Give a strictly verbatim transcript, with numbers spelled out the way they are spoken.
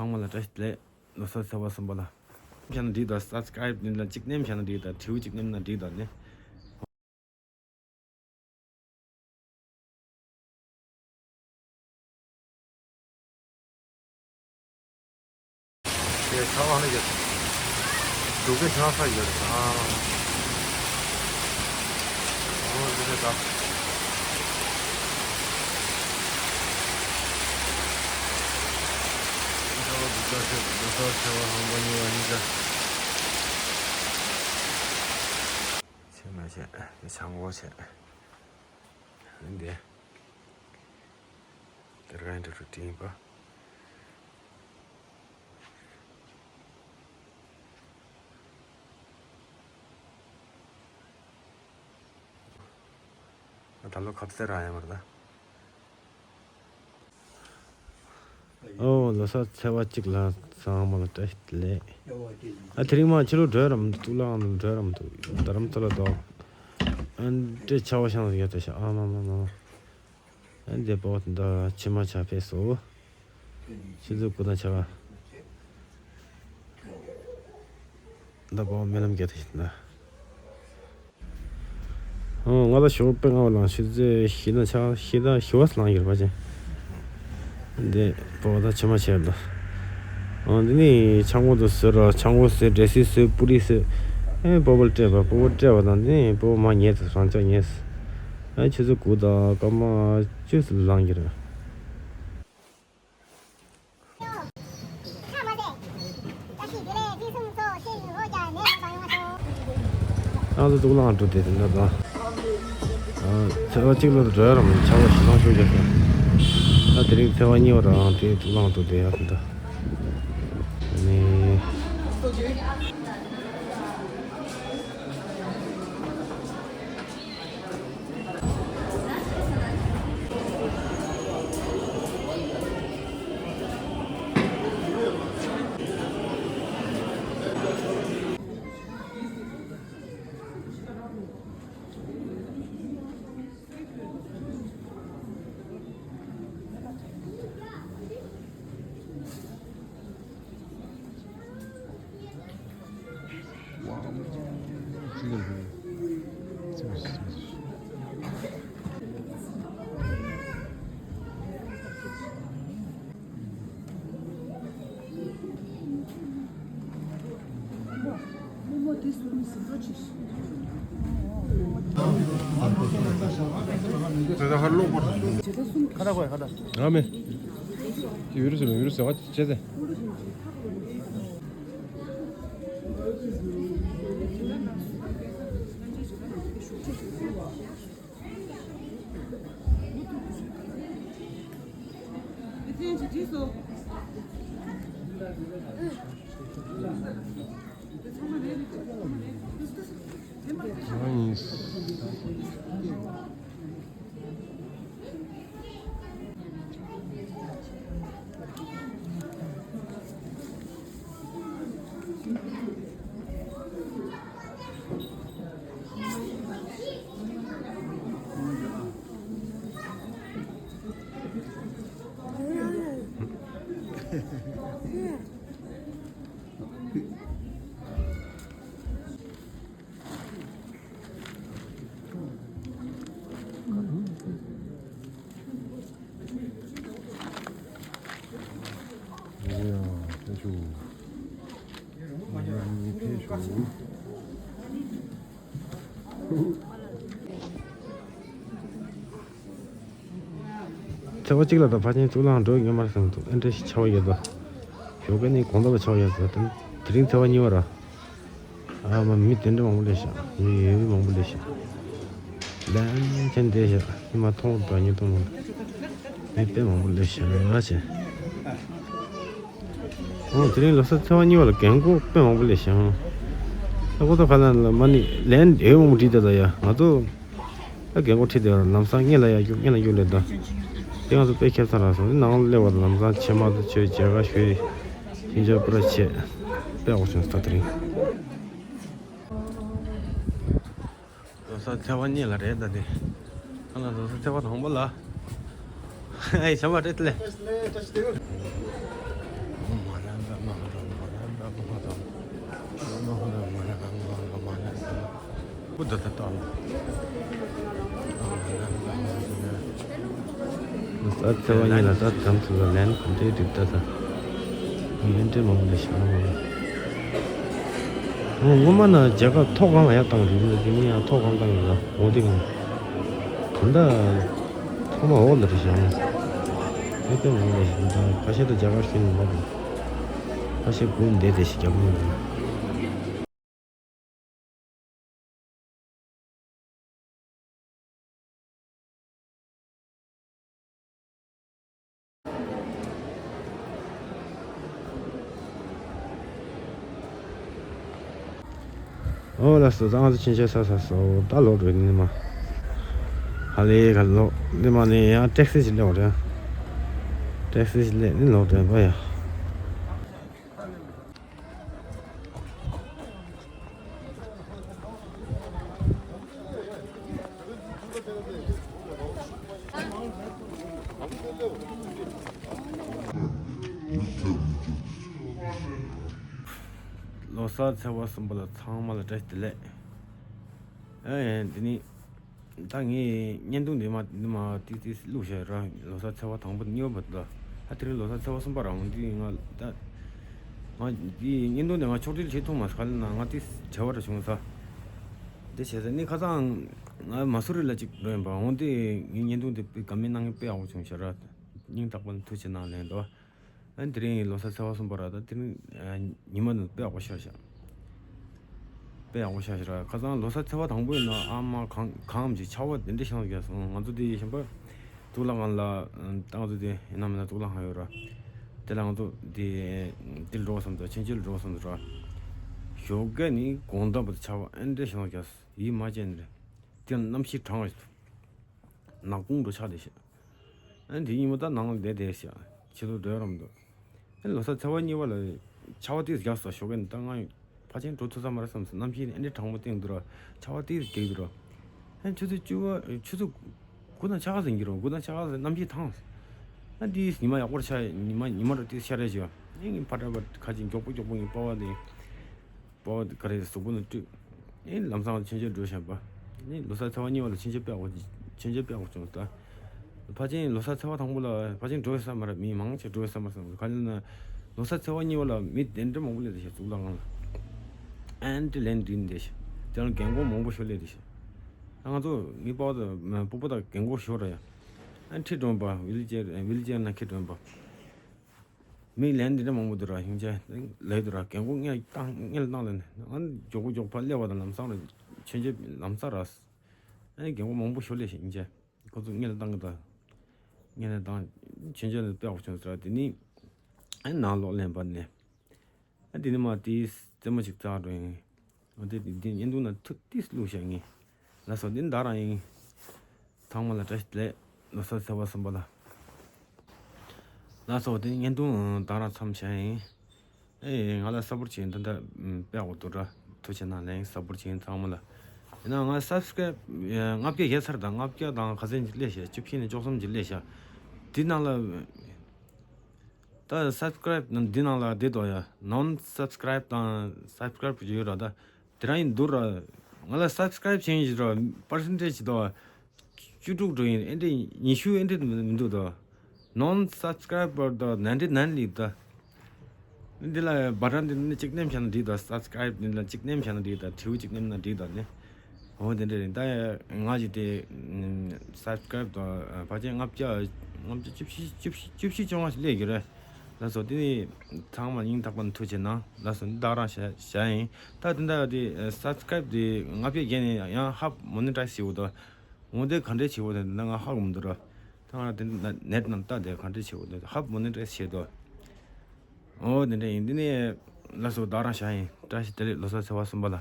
ཚང་མ་ལ་བཀྲ་ཤིས་བདེ་ལེགས། ལོ་གསར་ཚེས་པ་གསུམ་པ་ལ། བྱས་ན་འགྲིག་དང་སབ་སི་ཀ་རེབ་ནི་ལ་གཅིག་ནེམ་བྱས་ན་འགྲིག་དང་དྲིའུ་གཅིག་ནེམ་ན་འགྲིག་དང་ནི། དེ་ཚ་བ་ནི་ཡོད། འབྲུག་པའི་ཚ་ས་ཡོད་རེད། ཨ། ཨོ་འདི་རེད་ད། འདི་ཚ་བ་འདི་ཚ་ཚེ་འདི་ཚ་ཚེ་བ་ཧང་པ་གཉིས་པ་གཉིས་ཀ། ཆེ་མ་ཆེ་དེ་ཆང་གོ་ཆེ། འདི། དེར་ག་ཡིན་འདྲ་རུ་དྲིན་པ། ད་ལོ་ཁབ་སེ་ར་ཡང་མར་ད། ཨོ་ལོ་གསར་ཚེས་པ་གཅིག་ལ་ཚང་མ་ལ་བཀྲ་ཤིས་བདེ་ལེགས། ཨ་དེ་རིང་མ་ཕྱི་ལོ་བགྲོད་རམ་འདུག་ལའང་བགྲོད་རམ་འདུག་རྡ་རམ་ས་ལ་འདུག་ཨན་ཏྲེ་ཆ་བ་ཤང་ཡོད་ད་ཤ་ཨ་མ་མ་མ། ཨན་དེ་པོ་ད་ཕྱི་མ་ཆ་ཕེ་སོ། ཆུ་ཚོད་དགུ་དང་ཕྱེད་ཀ། ད་པོ་མེ་ལམ་རྒྱ་ཐ་ཤིན་ན། ཨོ་ང་ད་ཞོགས་པ་ལྔ་པ་ལངས། ཆུ་ཚོད་བཞི་དང་ཕྱེད་ཀ་བཞི་དང་བཞི་པ་ལངས་ཡོད་པ་ཅན། འདི་པོ་ད་ཕྱི་མ་ཆེར་འདུག་ཨོ་འདི་ནི་ཆང་གོ་དུ་ཟོས་ར། ཆང་གོ་ཟོས། འབྲས་སིལ་ཟོས། པུ་རི་ཟོས། ཨེ་སྤོ་བོ་སྤྲད་པ། སྤོ་བོ་སྤྲད་པ་དང་འདི་ནི་སྤོ་བོ་མ་ཉལ་དུ་རང་ཅག་ཉལ། ཨེ་ཆུ་ཚོད་དགུ་དང་སྐར་མ་བཅུ་ཙམ་ལངས་ཀྱི་རེད། ང་ཚོ་གཙུག་ལག་འགྲོ་དེ་དེ་འདྲ་དང་། ཚེས་པ་གཅིག་ལ་འགྲོ་ཡ་རམ་ཆར་པ་ཞེ་སྡང་ཤོར་རྒྱག་སོང་། ད་དེ་རིང་ཚེས་པ་གཉིས་པ་རང་དེ་གཙུག་ལག་འགྲོ་དེ་ཡ་དེ་འདྲ། ནི། ཁ་ད་ཁ་ལོག་པར། ཁ་ད་ཁོ་ཡ་ཁ་ད། ང་མེད། ཡུ་རུ་སེ་མེད། ཡུ་རུ་སེ་བ་ཅེ་ཟེ། ཚེས་པ་གཅིག་ལ་ད་ཕ་ཆེན་གཙུག་ལག་འགྲོ་ཡོད་མ་རེད་བསམ་འདུག་ཨེ་འདྲ་ཞིག་ཆགས་ཡོད་ད། ཞོགས་ཀ་ནས་དགོང་དག་ལ་ཆགས་ཡོད་ད། དེ་རིང་ཚེས་པ་གཉིས་པ་ར། ཨ་མ་མི་དེ་འདྲ་མང་པོ་སླེབས་ཤག་ཡོད་ཡོད་མང་པོ་སླེབས་ཤག་ལན་ཆེན་བསྡད་ཤག་ཉི་མ་མཐོང་དང་ཉིན་མཐོང་མང་། མི་དཔེ་མང་པོ་སླེབས་ཤག་ང་ཆེ། ཨོ་དེ་རིང་ལོ་གསར་ཚེས་པ་གཉིས་པ་ལ་རྒན་གོག་དཔེ་མང་པོ་སླེབས་ཤག་ཨ་ཁོ་ཚོ་ཁ་ལན་ལ་མ་ནི་ལན་ཡོད་མང་པོ་བྲིས་བསྡད་ད་ཡ་ང་ཚོ། ཨ་རྒན་གོག་ཁྲིད་དེ་ལམ་སང་སྔོན་ལ་ཡར་རྒྱུག་སྔོན་ལ་རྒྱུག་ལས་དང་། དེ་ང་ཚོ་དཔེ་ཁྱད་མཚར་རག་སོང་། ནང་ལ་སླེབས་པ་དང་ལམ་སང་ཕྱེ་མར་དང་ཆོས་མཇལ་ཁ་ཞུས། ཞིང་ཆ་པུ་ར་བྱས། དཔེ་ཡག་པོ་བྱུང་སོང་ད་དེ་རིང་། ལོ་གསར་ཚེས་པ་གཉིས་ལ་རེད་ད་དེ། ང་ལ་ལོ་གསར་ཚེས་པ་དང་པོ་ལ། ཨེ་བྱམས་པ་སྤྲད་ལེ། ཨོ་མ་ ལོ་གསར་ཚེས་པ་གཉིས་ལ་ས་མཚམས་སུ་ལ་ལན་ག་འདྲའི་འགྲིག་ད་ད། ངས་འདྲེ་མང་ལས་བཞག་ན་མ། ཨོ་སྔོན་མ་ན་རྒྱ་གར་ཐོག་ཁང་ལ་ཡར་བཏང་རེད་ན་དེ་ནས་ཡང་ཐོག་ཁང་བཏང་ཡོད་ལ་འོ་དེ་གང་། གང་ལྟར་ཐོག་མ་འོག་ལ་རེད་བཞག་ན། ཨེ་ཀྱང་མང་ལས་བཞག་ད་ཁ་ཤས་ད་རྒྱ་གར་ཤི་ནས་མ་རེད། ཁ་ཤས་སྒུག་བསྡད་བསྡད་ཤིག་རྒྱབ་ནས། ཨོ་ལགས་སོ། ད་ང་ཚོ་ཕྱིན་ཆད་ཚར་ཚར་སོང་། ད་ལོག་འགྲོ་ཡིན་ནི་མ། ཧ་ལས་ག་ལོག་ནི་མ་ནི་ཡང་ཊེག་སི་ཞིག་སླེབས་པ་རེད། ཊེག་སི་ཞིག་སླེབས་ནི་ལོག་འགྲོ་ཡིན་པ་ཡ། ལོ་གསར་ཚེས་པ་གསུམ་པ་ལ་ཚང་མ་ལ་བཀྲ་ཤིས་བདེ་ལེགས། ཨེ་འདི་ནི། ད་ངས་བརྙན་ཐུང་འདི་མ་འདི་མ་ཏིག་ཏིག་བླུགས་བཞག་ར། ལོ་གསར་ཚེས་པ་དང་པོ་གཉིས་པ་བར་དུ་ད་དེ་རིང་ལོ་གསར་ཚེས་པ་གསུམ་པ་རང་འདི་ང་ད་ང་འདི་བརྙན་ཐུང་འདི་ང་ཕྱོགས་སྒྲིག་བྱེད་ཐུབ་མ་སོང་། ག་ལ་ན་ང་ཏིག་བྲེལ་བ་ར་བྱུང་ས། འདི་བྱས་ཙང་ནི་ཁ་སང་ང་མ་སུ་རི་ལ་ཅིག་འགྲོ་ཡིན་པ། འོང་དེ་ངའི་བརྙན་ཐུང་འདི་དཔེ་དགའ་མོས་གནང་མཁན་དཔེ་ཡག་པོ་བྱུང་ཤག་ར། སྙིང་ཐག་པ་ནས་ཐུགས་རྗེ་གནང་ལན་འདུག་ཨ་དེ་རིང་ལོ་གསར་ཚེས་པ་གསུམ་པ་ར། ད་དེ་རིང་ཨ་ཉི་མ་ནི་དཔེ་ཡག་པོ་ཤར་ཤག་དཔེ་ཡག་པོ་ཤར་ཤག་ར། ཁ་སང་ལོ་གསར་ཚེས་པ་དང་པོ་ཡིན་ན་ཨ་མ་གང་གང་ཅིག་ཆར་པ་དེ་འདྲ་ཞིག་ལངས་སོང་། ང་ཚོ་དེ་གཞན་པ་གཙུག་ལག་ཁང་ལ་ཨ་ད་ང་ཚོ་དེ་ཡིན་ན་མིན་ན་གཙུག་ལག་ཁང་ཡོད་ར། དེ་ལ་ང་ཚོ་དེ་དེ་འགྲོ་བསམ་ཚོ་ཕྱིན་ཆད་འགྲོ་བསམ་ཚོ་ར། ཞོགས་ཀས་ནི་དགོང་དག་བར་ཆར་པ་ཨ་འདྲ་ཞིག་ལངས་སོང་། ཡིད་མ་ཆེས་ནི་རེད། དེ་ལ་གནམ་གཤིས་གྲང་བ་ཞིག་འདུག་ནག་ཁུང་འགྲོ་ཆགས་བསྡད་ཤག་ཨ་དེ་ཉིན་མོ་ད་ནང་ལ་བསྡད་བསྡད་ཤག་ཕྱི་ལོགས་སྡོད་རམ་འདུག་ཨ་ལོ་གསར་ཚེས་པ་གཉིས་པ་ལ་ཆར་པ་ཏོག་ཙམ་རྒྱག་སོང་། ཞོགས་ཀས་ནི་ད་ང་ཕལ་ཆེར་འགྲོ་ཐུབ་ས་མ་རེད་བསམ་སོང་། གནམ་གཤིས་ཨ་འདྲ་གྲང་མོ་བསྟན་འདུག་ར། ཆར་པ་ཏོག་ཙམ་རྒྱག་འདུག་ར། ཨ་ཆུ་ཚོད་བཅུ་པ་ཆུ་ཚོད་དགུ་དང་ཕྱེད་ཀ་ཟིན་གྱི་རེད། དགུ་དང་ཕྱེད་ཀ་ཟིན་གནམ་གཤིས་དྭངས། ཨ་དེ་ཉི་མ་ཡག་པོ་ཆགས། ཉི་མ་ཉི་མ་ར་ཏོག་ཙམ་ཤར་རེ་བྱས། ཨ་ངས་ཕར་འགྲོ་བར་ཁ་ཅིག་མགྱོགས་པོ་མགྱོགས་པོ་ངས་པ་ཕ་དེ། པ་ཕ་ག་རེ་གཟུགས་པོ་ནི་བཀྲུས། ཨེ་ལམ་སང་ཕྱིན་ཆད་འགྲོ་བཞིན་པ། ཨེ་ལོ་གསར་ཚེས་པ་གཉིས་པ་ལ་ཕྱིན་ཆད་དཔེ་ཡག་པོ་ཕྱིན་ཆད་དཔེ་ཡག་པོ་བྱུང་ད། ཕལ་ཆེར་ལོ་གསར་ཚེས་པ་དང་པོ་ལ་ཕལ་ཆེར་འགྲོ་ཡོད་ས་མ་རེད། མི་མང་ཆེ་འགྲོ་ཡོད་ས་མ་རེད་བསམ། ག་ལ་ན་ལོ་གསར་ཚེས་པ་གཉིས་པ་ལ་མི་དེ་འདྲ་མང་པོ་སླེབས་བསྡད་ཤག་གཙུག་ལག་ཁང་ལ། ཨེ་འདྲ་ལན་འདྲི་བསྡད་ཤག་དེ་ལ་རྒན་གོག་མང་པོ་ཞིག་སླེབས་བསྡད་ཤག་ང་ཚོ་མི་པ་ཕ་དང་སྤོ་བོ་དང་རྒན་གོག་ཞོར་ར་ཡ། ཨེ་ཁྲིད་འགྲོ་བ་ཝིལ་ཅེར་ཝིལ་ཅེར་ནང་ཁྲིད་འགྲོ་བ། མི་ལན་འདི་འདྲ་མང་པོ་འདུག་ར། ཡིན་ཆད་ལས་འདུག་ར། རྒན་གོག་སྔོན་ལ་བཏང་སྔོན་ལ་བཏང་ལས་ནས་ཨ་མགྱོགས་པོ་མགྱོགས་པོ་ཕར་སླེབས་པ་དང་ལམ་སང་ར་ཕྱིན་ཆད་ལམ་སང་ར། ཨ་རྒན་གོག་མང་པོ་ཞིག་སླེབས་ཤག་ཡིན་ཆད་ཁོ་ཚོ་སྔོན་ལ་བཏང་གི་འདུག་སྔོན་ལ་བཏང་ཕྱིན་ཆད་ལ་དཔེ་ཡག་པོ་བྱུང་ཟེར་ར། དེ་ནི་ཨ་ནང་ལོགས་ལེན་པ་ནས། ཨ་དེ་ནི་མ་དེའི་རྩེད་མོ་ཞིག་བཙལ་འགྲོ་ཡིན། འོ་དེ་དེ་བརྙན་ཐུང་ནང་ཐུག་ཏིས་བླུགས་བཞག་ངས། ལགས་སོ། དེ་ནི་ད་རང་ཡིན། ཚང་མ་ལ་བཀྲ་ཤིས་བདེ་ལེགས། ལོ་གསར་ཚེས་པ་གསུམ་པ་ལ། ལགས་སོ། དེ་ནི་བརྙན་ཐུང་ད་རང་མཚམས་བཞག་ཡིན། ཨེ་ང་ལ་སབ་པོར་བྱེད་འདི་འདྲ་དཔེ་ཡག་པོ་འདུག་ར། ཐུགས་རྗེ་གནང་ལན་སབ་པོར་བྱེད་ཚང་མ་ལ། ཡིན་ན་ང་སབ་སི་ཀ་རེབ་ལྔ་བརྒྱ་བརྒལ་ཚར་དང་ལྔ་བརྒྱ་དང་ག་ཚོད་ཅིག་སླེབས་ཤག་བཅུ་བཞི་ནས་བཅུ་གསུམ་ཅིག་སླེབས་ཤག་དེ་ནང་ལ། ད་སབ་སི་ཀ་རེབ་ནང་འདི་ནང་ལ་བསྡད་དོ་ཡ། ནོན་སབ་སི་ཀ་རེབ་དང་སབ་སི་ཀ་རེབ་ཡོད་ར། ད་དེ་རང་ཡིན་འདུག་ར། ང་ལ་སབ་སི་ཀ་རེབ་བྱེད་ཡིན་ཞིག་ར། པར་སེན་ཊེཇ་དོ་བཅུ་དྲུག་འགྲོ་ཡིན། ཨེ་འདྲ་ཉི་ཤུ་ཨེ་འདྲ་མི་འདུག་དོ། ནོན་སབ་སི་ཀ་རེབ་པར་དོ་ནན་ཊི་ནན་ལི་ད། འདི་ལ་བ་ཊན་འདི་ནི་གཅིག་མནན་བྱས་ན་འགྲིག་དོ། སབ་སི་ཀ་རེབ་འདི་ལ་གཅིག་མནན་བྱས་ན་འགྲིག་དོ། དྲིལ་བུ་གཅིག་མནན་ན་འགྲིག་དོ་ནི། འོ་དེ་འདྲ་རེད། ད་ང་ཞིག་དེ་སབ་སི་ཀ་རེབ་དང་ཕལ་ཆེར་ལྔ་བརྒྱ་ལྔ་བརྒྱ་བཅུ་བཞི་བཅུ་བཞི་བཅུ་བཞི་བཅོ་ལྔ་ཞིག་སླེབས་ཡོད་རེད། ལགས་སོ། དེ་ནི་ཚང་མ་སྙིང་ཐག་པ་ནས་ཐུགས་རྗེ་གནང་། ལགས་སོ། འདི་བདག་རང་བྱ་བྱ་ཡིན། ད་དེ་འདྲ་དེ་སབ་སི་ཀ་རེབ་དེ་ལྔ་བརྒྱ་བརྒལ་ནས་ཡང་ཧབ་མོ་ནི་ཊའི་ཛི་བྱེད་དགོས་དོ། འོ་དེ་ག་འདྲས་བྱེད་དགོས་དེ་འདི་ང་ཧ་གོ་མི་འདུག་ར། ད་ང་དེ་ནེ་ཊི་ནང་ལྟ་དེ་ག་འདྲས་བྱེད་དགོས་དེ་ཧབ་མོ་ནི་ཊའི་ཛི་བྱེད་དོ། འོ་དེ་འདྲ་ཡིན། འདི་ནས་ལགས་སོ། བདག་རང་བྱ་ཡིན། བཀྲ་ཤིས་བདེ་ལེགས། ལོ་གསར་ཚེས་པ་གསུམ་པ་ལ།